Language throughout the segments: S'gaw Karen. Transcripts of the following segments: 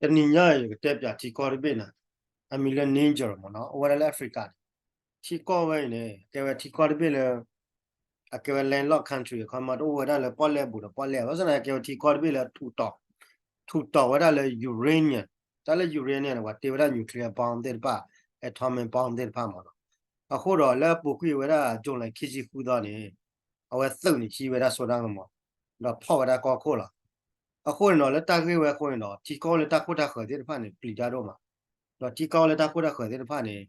တနံၤညါအံၤ ယကတဲပၠးထံကီၢ်တဘ့ၣ်န့ၣ် အမံၤလၢ Niger မ့ၢ်နီၤ, အိၣ်ဝဲဒၣ်လၢ Africa န့ၣ်, ထံကီၢ်ဝဲအံၤန့ၣ် ကဲဝဲထံကီၢ်တဘ့ၣ်လၢ အကဲဝဲ landlocked country အခီမ့ၢ် တအိၣ်ဝဲဒၣ်လၢပီၣ်လဲၣ်ပူၤဒီးပီၣ်လဲၣ်, ဘၣ်ဆၣ်သနာ်က့ ကဲဝဲထံကီၢ်တဘ့ၣ်လၢ ထူးတီၤဝဲဒၣ်လၢ uranium, တၢ်လၢ uranium န့ၣ် ပှၤတ့ဝဲဒၣ် nuclear bomb သ့ၣ်တဖၣ်, atomic bomb သ့ၣ်တဖၣ်မ့ၢ်နီၤ. အဃိဒီးလၢအပူၤကွံာ်ဝဲဒၣ် July ခံဆံဃုသီန့ၣ် အဝဲသုးန့ၣ်ဟံးဝဲဒၣ်စိတၢ်ကမီၤ ဒီးဖီၣ်ဝဲဒၣ်ကီၢ်ခိၣ်လီၤ. အဃိန့ၣ်ဒီး လၢတၢ်ဂ့ၢ်ဝဲအဃိန့ၣ်ဒီး ထံကီၢ်လၢတၢ်ခိၣ်တၢ်ဃၢၤသ့ၣ်တဖၣ်န့ၣ် ပျံၤတၢ်ဒိၣ်မး, ဒီးထံကီၢ်လၢတၢ်ခိၣ်တၢ်ဃၢၤသ့ၣ်တဖၣ်န့ၣ်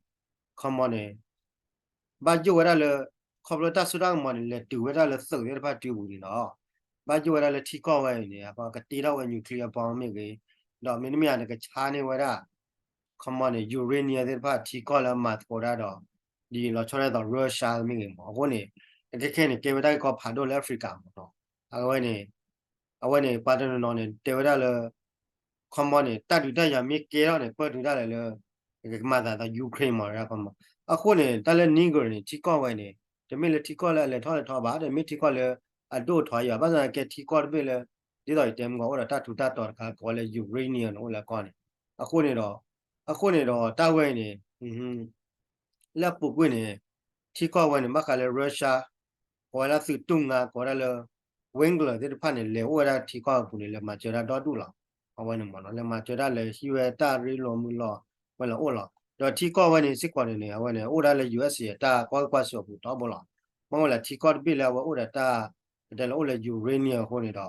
ခီမီန့ၣ် ဘၣ်ယိၣ်ဝဲဒၣ်လၢ ခီဖျိတၢ်စိတၢ်ကမီၤန့ၣ် လဲၤတုၤဝဲဒၣ်လၢသုးသ့ၣ်တဖၣ်တုၤပူၤန့ၣ်လီၤ. ဘၣ်ယိၣ်ဝဲဒၣ်လၢထံကီၢ်ဝဲအံၤန့ၣ် အကတ့ထီၣ်ဝဲ nuclear bomb မ့ၢ်ဂ့ၤ, ဒီးမ့တမ့ၢ်ဧါန့ၣ် ကဆါန့ၢ်ဝဲဒၣ် ခီမီန့ၣ် uranium သ့ၣ်တဖၣ် ထံကီၢ်လၢအမၤသကိးတၢ်ဒီး ဒ်လီၤဆီဒၣ်သိး Russia မ့ၢ်ဂ့ၤမ့ၢ် အဃိန့ၣ် အခဲခဲန့ၣ် ကဲဝဲတၢ်ဂ့ၢ်ကီဖးဒိၣ်လၢ Africa မ့ၢ်နီၤ. အဝဲန့ၣ် အဝဲန့ၣ် ပှၤတနီၤနီၤန့ၣ် တဲဝဲဒၣ်လၢ ခီမီန့ၣ် တၢ်ဒုးတၢ်ယၤမ့ၢ်ကဲထီၣ်န့ၣ် ပၢၢ်တုၤဒၣ်လဲာ်လၢ ကမၤသးဒီး Ukraine မ့ၢ်ဒၣ်ခီမီ. အဃိန့ၣ် တၢ်လၢ Niger န့ၣ် ထံကီၢ်ဝဲန့ၣ် တမ့ၢ်လၢထံကီၢ်လၢအလဲၤထီၣ်လဲၤထီဘၣ်, တမ့ၢ်ထံကီၢ်လၢအဒိၣ်ထီယၤ, ဘၣ်ဆၣ်သနာ်က့ ထံကီၢ်တဘ့ၣ်လၢ ဒ်သိးယတဲမုၢ်ဂီၤ အိၣ်ဒီးတၢ်ထူးတၢ်တီၤတခါ ကိးဝဲလၢ uranium န့ၣ် အိၣ်လၢအကီၢ်န့ၣ်. အဃိန့ၣ်ဒီး အဃိန့ၣ်ဒီး တၢ်ဝဲအံၤန့ၣ် လၢအပူၤကွံာ်န့ၣ် ထံကီၢ်ဝဲန့ၣ် ဘၣ်ဃးလၢ Russia ကိးဝဲဒၣ်သုးတူၢ်ငါ ကိးဝဲဒၣ်လၢ Wagner သ့ၣ်တဖၣ်န့ၣ် လဲၤအိၣ်ဝဲဒၣ်ထံကီၢ်အပူၤန့ၣ် လဲၤမၤစၢၤတၢ်ဒီဒူၣ်လီၤ. အဝဲန့ၣ်မ့ၢ်နီၤ လဲၤမၤစၢၤတၢ်လဲၤဟံးဝဲတၢ်ရ့လိာ်မုာ်လိာ် ဝဲလဲၤအိၣ်လီၤ. ဒီးထံကီၢ်ဝဲန့ၣ်စ့ၢ်ကီးန့ၣ်န့ၣ် အဝဲန့ၣ် အိၣ်ဒၣ်လၢ USA အတၢ်ကွၢ်က့ၤကွၢ်စိးအပူၤထီဘိလီၤ. မ့ၢ်ဝဲလဲၣ် ထံကီၢ်တဘ့ၣ်လၢအဝဲအိၣ်ဒီးတၢ် ပတဲလၢအိၣ်လၢ uranium အဃိန့ၣ်ဒီး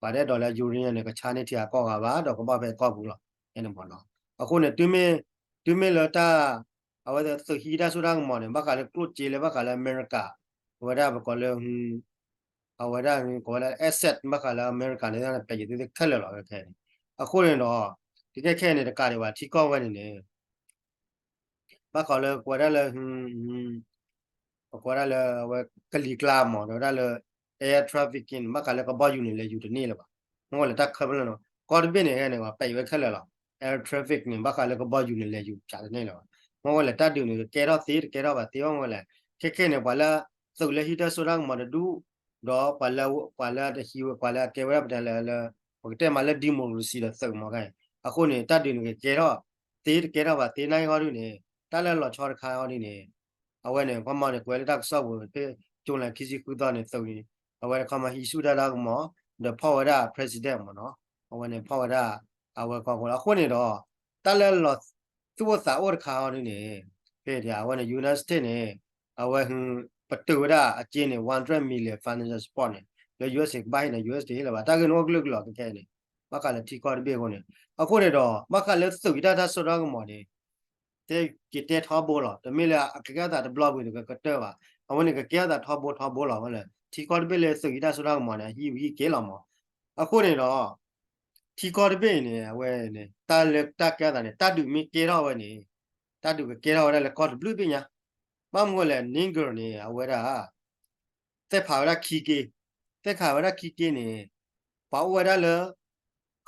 ပှၤတအဲၣ်ဒိးလၢ uranium န့ၣ် ကဆါန့ၢ်ထံဂၤကီၢ်ဂၤဘၣ် ဒီးကဘၣ်ဖဲကီၢ်ပူၤလီၤ. အဃိန့ၣ် တုၤမ့ၢ်လၢတၢ် အဝဲသုးဟံးတၢ်စိတၢ်ကမီၤန့ၣ် ဘၣ်ဃးလၢကျိၣ်စ့လၢဘၣ်ဃးလၢအမဲရကၤ အဝဲဒၣ်ပကိးလၢ အဝဲဒၣ်ကိးဝဲလၢ asset ဘၣ်ဃးလၢအမဲရကၤန့ၣ် ပျဲယၤသ့ခဲလၢာ်လီၤ. ခဲအံၤန့ၣ် အဃိန့ၣ်ဒီး တကဲခဲအံၤန့ၣ် တကးဒံးဘၣ် ထံကီၢ်ဝဲန့ၣ်န့ၣ် ဘၣ်ဃးလၢကိးဝဲဒၣ်လၢ ပကိးဝဲဒၣ်လၢအဝဲကလံၤကျါမ့ၢ် ဒီးဝဲဒၣ်လၢ air traffic န့ၣ် ဘၣ်ဃးလၢကဘီယူၤန့ၣ် လဲၤယူၤတန့ၢ်လၢၤဘၣ်. မ့ၢ်ဝဲလဲၣ်တၢ်ခၢဖျၢၣ်န့ၣ် ကီၢ်တဘ့ၣ်န့ၣ် ဟဲန့ၣ် ပျဲဝဲခဲလၢာ်လီၤ. air traffic န့ၣ် ဘၣ်ဃးလၢကဘီယူၤန့ၣ် လဲၤယူၤဖျးတန့ၢ်လၢၤဘၣ်. မ့ၢ်ဝဲလဲၣ်တၢ်ဒုးန့ၣ် ကကဲထီၣ်သ့တကဲထီၣ်ဘၣ်သ့ မ့ၢ်ဝဲလဲၣ် ခဲခဲန့ၣ် ပှၤလၢ သုးလၢဟံးတၢ်စိတၢ်ကမီၤတဒူၣ် ဒီးပှၤလၢ ပှၤလၢတဟံးဝဲ ပှၤလၢအကဲဝဲဒၣ်ပတဲလၢ ပကတဲမးလၢ democracy ဒီးသုးမ့ၢ်ခဲအံၤ အဃိန့ၣ် တၢ်ဒုးန့ၣ် ကကဲထီၣ်သ့တကဲထီၣ်ဘၣ်သ့ နာ်က့ဟီဒုန့ၣ် တၢ်လၢလီၤဆီတခါဟီဒုန့ၣ် အဝဲန့ၣ် ခီမီန့ၣ် ကွဲးလၢတၢ်ကစီၣ်ပူၤ ဖဲ July ခံဆံဃုသီန့ၣ် သုးန့ၣ် အဝဲခီမီဟံးဆူၣ်တၢ်လၢကမီၤ ဒီးဖီၣ်ဝဲဒၣ် president မ့ၢ်နီၤ အဝဲန့ၣ်ဖီၣ်ဝဲဒၣ် အဝဲကီၢ်ခိၣ်လီၤ. အဃိန့ၣ်ဒီး တၢ်လၢလီၤသူၣ်အိၣ်သးအိၣ်တခါဟီဒုန့ၣ် ဖဲဒၣ်အဝဲန့ၣ် United States န့ၣ် အဝဲ ပတုာ်ဝဲဒၣ်အစ့န့ၣ် one hundred million financial support န့ၣ် လၢ USA ကဘၣ်ဟ့ၣ်န့ၣ် USA တဟ့ၣ်လၢၤဘၣ် တၢ်ဂ့ၢ်န့ၣ်အိၣ်ကလုာ်ကလုာ်လီၤ ခဲခဲအံၤန့ၣ် ဘၣ်ဃးလၢထံကီၢ်တဘ့ၣ်အဃိန့ၣ် အဃိန့ၣ်ဒီး ဘၣ်ဃးလၢသုးက့တၢ်တၢ်စိတၢ်ကမီၤန့ၣ် တဲက့ၤတဲထီဘိလီၤ တမ့ၢ်လၢအကကဲထီၣ်သးတဘျီပူၤန့ၣ် ကကတၢၢ်ဘၣ် အဝဲန့ၣ်ကကဲထီၣ်သးထီဘိထီဘိလီၤ ဝဲလၢ ထံကီၢ်တဘ့ၣ်လၢသုးက့တၢ်စိတၢ်ကမီၤန့ၣ် အဟံးဝံၤဟံးက့ၤလီၤမး အဃိန့ၣ်ဒီး ထံကီၢ်တဘ့ၣ်အံၤန့ၣ် အဝဲန့ၣ် တၢ်လၢတၢ်ကဲထီၣ်သးန့ၣ် တၢ်ဒုးမ့ၢ်ကဲထီၣ်ဝဲန့ၣ် တၢ်ဒုးကကဲထီၣ်ဝဲဒၣ်လၢကီၢ်တဘျုးဘ့ၣ်ညါ ဘၣ်မနုၤလဲၣ် Niger န့ၣ် အဝဲဒၣ် သဲးဖးဝဲဒၣ်ခံက့ သဲးဖးဝဲဒၣ်ခံက့န့ၣ် ပှၤအိၣ်ဝဲဒၣ်လၢ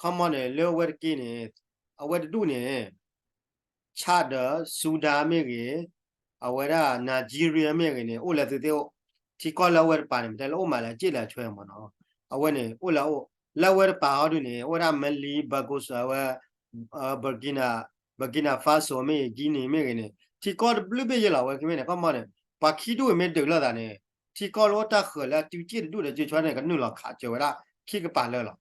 ခီမီန့ၣ် လၢအဝဲတက့န့ၣ် အဝဲတဒူၣ်န့ၣ် Chad ဒီး Sudan မ့ၢ်ဂ့ၤ အဝဲဒၣ် Nigeria မ့ၢ်ဂ့ၤန့ၣ် အိၣ်လၢသုးသ့ၣ်အိၣ် ထံကီၢ်လၢအဝဲတပၤန့ၣ် မ့ၢ်တဲလၢအိၣ်မးလၢအစ့ၣ်လၢအဆွဲမ့ၢ်နီၤ အဝဲန့ၣ် အိၣ်လၢအအိၣ် လၢအဝဲတပၤဟီဒုန့ၣ် အိၣ်ဝဲဒၣ် Mali, Burkina Faso အဝဲ Burkina Burkina Faso မ့ၢ်ဂ့ၤ Guinea မ့ၢ်ဂ့ၤန့ၣ် ထံကီၢ်တဘျုးဘ့ၣ်ယဲလီၤ အဝဲကမ့ၢ်န့ၣ် ခီမီန့ၣ် ပှၤခံဒူၣ်အံၤမ့ၢ်ဒုးလိာ်သးန့ၣ် ထံကီၢ်လၢအိၣ်တၢ်ဃၢၤလၢအတုၤစ့ၣ်တဒူၣ်ဒီး ကၠ့ဆွဲန့ၣ် ကနုာ်လီၤခးစၢၤဝဲဒၣ်ခံကပၤလၢာ်လီၤ.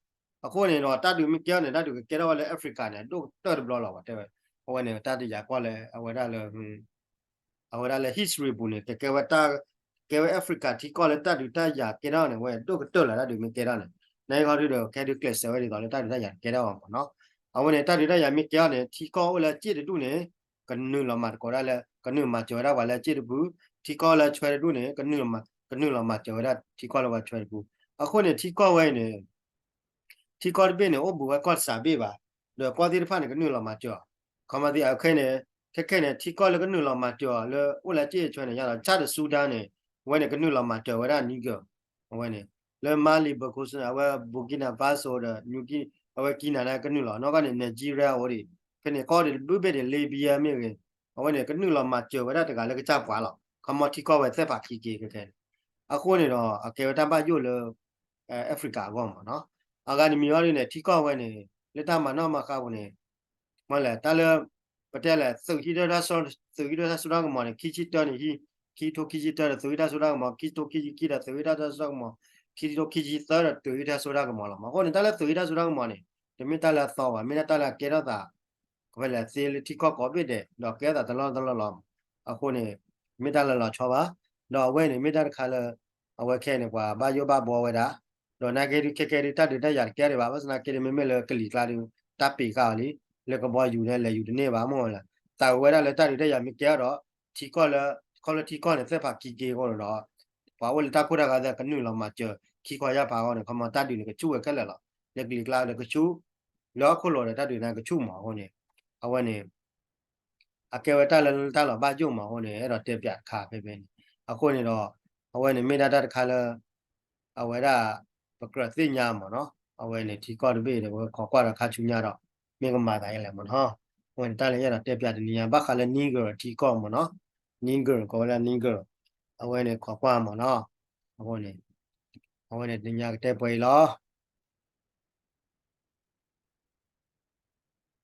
အဃိန့ၣ်ဒီး တၢ်ဒုးမ့ၢ်ကဲထီၣ်န့ၣ် တၢ်ဒုးကကဲထီၣ်ဝဲလၢ Africa န့ၣ် အဒိၣ်ကတၢၢ်တဘျီလီၤ ပှၤတဲဝဲ အဝဲန့ၣ် တၢ်တယာ်ကွၢ်လၢ အဝဲဒၣ်လၢ အဝဲဒၣ်လၢ history ပူၤန့ၣ် ကကဲဝဲတၢ် ကဲဝဲ Africa ထံကီၢ်လၢတၢ်ဒုးတၢ်ယၤကဲထီၣ်န့ၣ် အဝဲဒိၣ်ကတၢၢ်လီၤ တၢ်ဒုးမ့ၢ်ကဲထီၣ်န့ၣ် နဟီဒုဒီး ကဲဒုးကျဲးစၢးဝဲဒ်သိးလၢတၢ်ဒုးတၢ်ယၤကဲထီၣ်အီၤမ့ၢ်နီၤ. အဝဲန့ၣ် တၢ်ဒုးတၢ်ယၤမ့ၢ်ကဲထီၣ်န့ၣ် ထံကီၢ်အိၣ်လၢအစ့ၣ်တဒူၣ်န့ၣ် ကနုာ်လီၤမၤသကိးဒၣ်လၢ ကနုာ်မၤစၢၤဝဲဒၣ်ပှၤလၢအစ့ၣ်တပူၤ ထံကီၢ်လၢအဆွဲတဒူၣ်န့ၣ် ကနုာ်လီၤမၤစၢၤဝဲဒၣ်ထံကီၢ်လၢပှၤဆွဲတပူၤ အဃိန့ၣ် ထံကီၢ်ဝဲအံၤန့ၣ် ထံကီၢ်တဘ့ၣ်န့ၣ် အိၣ်ဘူးဝဲကီၢ်တစးဘ့ၣ်ဘၣ်, ဒီးကီၢ်သ့ၣ်တဖၣ်န့ၣ် ကနုာ်လီၤမၤစၢၤအီၤ, ခီမီသ့ၣ်အခဲန့ၣ် ခဲခဲန့ၣ် ထံကီၢ်လၢကနုာ်လီၤမၤစၢၤအီၤလၢအိၣ်လၢအစ့ၣ်အဆွဲန့ၣ် ယါဒီး Chad ဒီး Sudan န့ၣ် အဝဲန့ၣ် ကနုာ်လီၤမၤစၢၤဝဲဒၣ် Niger အဝဲန့ၣ် လၢ Mali Burkina အဝဲ Burkina Faso ဒီး အဝဲ Guinea န့ၣ် ကနုာ်လီၤ နီၢ်ကီၢ်န့ၣ် Nigeria အိၣ်ဒံး, ဖဲန့ၣ် ကီၢ်ဒံးတဘျုးဘ့ၣ်န့ၣ် Libya မ့ၢ်ဂ့ၤ, အဝဲန့ၣ် ကနုာ်လီၤမၤစၢၤဝဲဒၣ်တဂၤလၢကစၢ်ပှၤလီၤ, ခီမီထံကီၢ်ဝဲသဲးဖးခံက့ခဲခဲန့ၣ်, အဃိန့ၣ်ဒီး အကဲဝဲတၢ်ဘၣ်ယိၣ်လၢ Africa အဂီၢ်မ့ၢ်နီၤ, အဂၤတမံၤအီၤဒ်န့ၣ် ထံကီၢ်ဝဲန့ၣ် လၢတၢ်မၤနီၣ်မၤဃါပူၤန့ၣ် မ့ၢ်လဲၣ် တၢ်လၢ ပတဲလဲၣ် သုးဟံးဒၢတၢ်စိတၢ်ကမီၤန့ၣ် ခံဆံတၢန့ၣ် ခံကထိခံဆံတၢဒီးသုးဟံးတၢ်စိတၢ်ကမီၤ ခံကထိခံဆံခံဒီးသုးဟံးတၢ်စိတၢ်ကမီၤ ခံကထိခံဆံသၢဒီးသုးဟံးတၢ်စိတၢ်ကမီၤလီၤ. အဃိန့ၣ် တၢ်လၢသုးဟံးတၢ်စိတၢ်ကမီၤန့ၣ် တမ့ၢ်တၢ်လၢအသီဘၣ် မ့ၢ်ဒၣ်တၢ်လၢအကဲထီၣ်သး ကဖဲလဲၣ်သ့လၢထံကီၢ်ကိးဘ့ၣ်ဒဲး ဒီးကဲထီၣ်သးတလီၢ်တလီၢ်လီၤ. အဃိန့ၣ် မ့ၢ်တၢ်လၢလီၤဆီဘၣ်. ဒီးအဝဲန့ၣ် မ့ၢ်တၢ်တခါလၢ အဝဲခဲအံၤန့ၣ် ပှၤဘၣ်ယိၣ်ဘၣ်ဘှီဝဲဒၣ် ဒီးနာ်က့ဒုးခဲကဲဒုး တၢ်ဒုးတၢ်ယၤတကဲဒံးဘၣ် ဘၣ်ဆၣ်သနာ်က့ဒုး မ့မ့ၢ်လၢကလံၤကျါဒုး တၢ်ပံးဃာ်အီၤလံ လၢကဘီယူၤန့ၣ် လဲၤယူၤတန့ၢ်ဘၣ် မ့ၢ်လဲၣ် သးဝဲဒၣ်လၢတၢ်ဒုးတၢ်ယၤမ့ၢ်ကဲအီၤဒီး ထံကီၢ်လၢ ခီဖျိလၢထံကီၢ်န့ၣ် သ့ၣ်ဖးခံက့ၤအဃိန့ၣ်ဒီး ပှၤအိၣ်လၢတၢ်ခိၣ်တၢ်ဂၤသ့ၣ် ကနုာ်လီၤမၤစၢၤ ခံခီယၢ်ဖးအဂီၢ်န့ၣ် ခီမီ တၢ်ဒုးန့ၣ် ကဆူၣ်ဝဲခဲလၢာ်လီၤ. လၢကလံၤကျါဒီးကဆူၣ် လၢဟီၣ်ခိၣ်လိၤဒီး တၢ်ဒုးန့ၣ်ကဆူၣ်မးအဃိန့ၣ် အဝဲန့ၣ် အကဲဝဲတၢ်လၢတၢ်လီၤဘၣ်ယိၣ်မးအဃိန့ၣ် အဲၣ်ဒိးတဲပၠးတခါဖဲဖဲန့ၣ် အဃိန့ၣ်ဒီး အဝဲန့ၣ်မ့ၢ်ဒၣ်တၢ်တခါလၢ အဝဲဒၣ် ပကြၢးသ့ၣ်ညါမးနီၤ အဝဲန့ၣ်ထံကီၢ်တဘ့ၣ်ဒီး ပခိးကွၢ်ဒီးခါဆူညါဒီး မ့ၢ်ကမၤသးဒ်လဲၣ်မးနီၤ အဝဲန့ၣ်တၢ်လၢယအဲၣ်ဒိးတဲပၠးတနံၤညါ ဘၣ်ဃးလၢ Niger ထံကီၢ်မးနီၤ Niger ကိးဝဲလၢ Niger အဝဲန့ၣ်ခိးကွၢ်မးနီၤ အဃိန့ၣ် အဝဲန့ၣ်တနံၤညါကတဲပှဲၤအံၤလီၤ.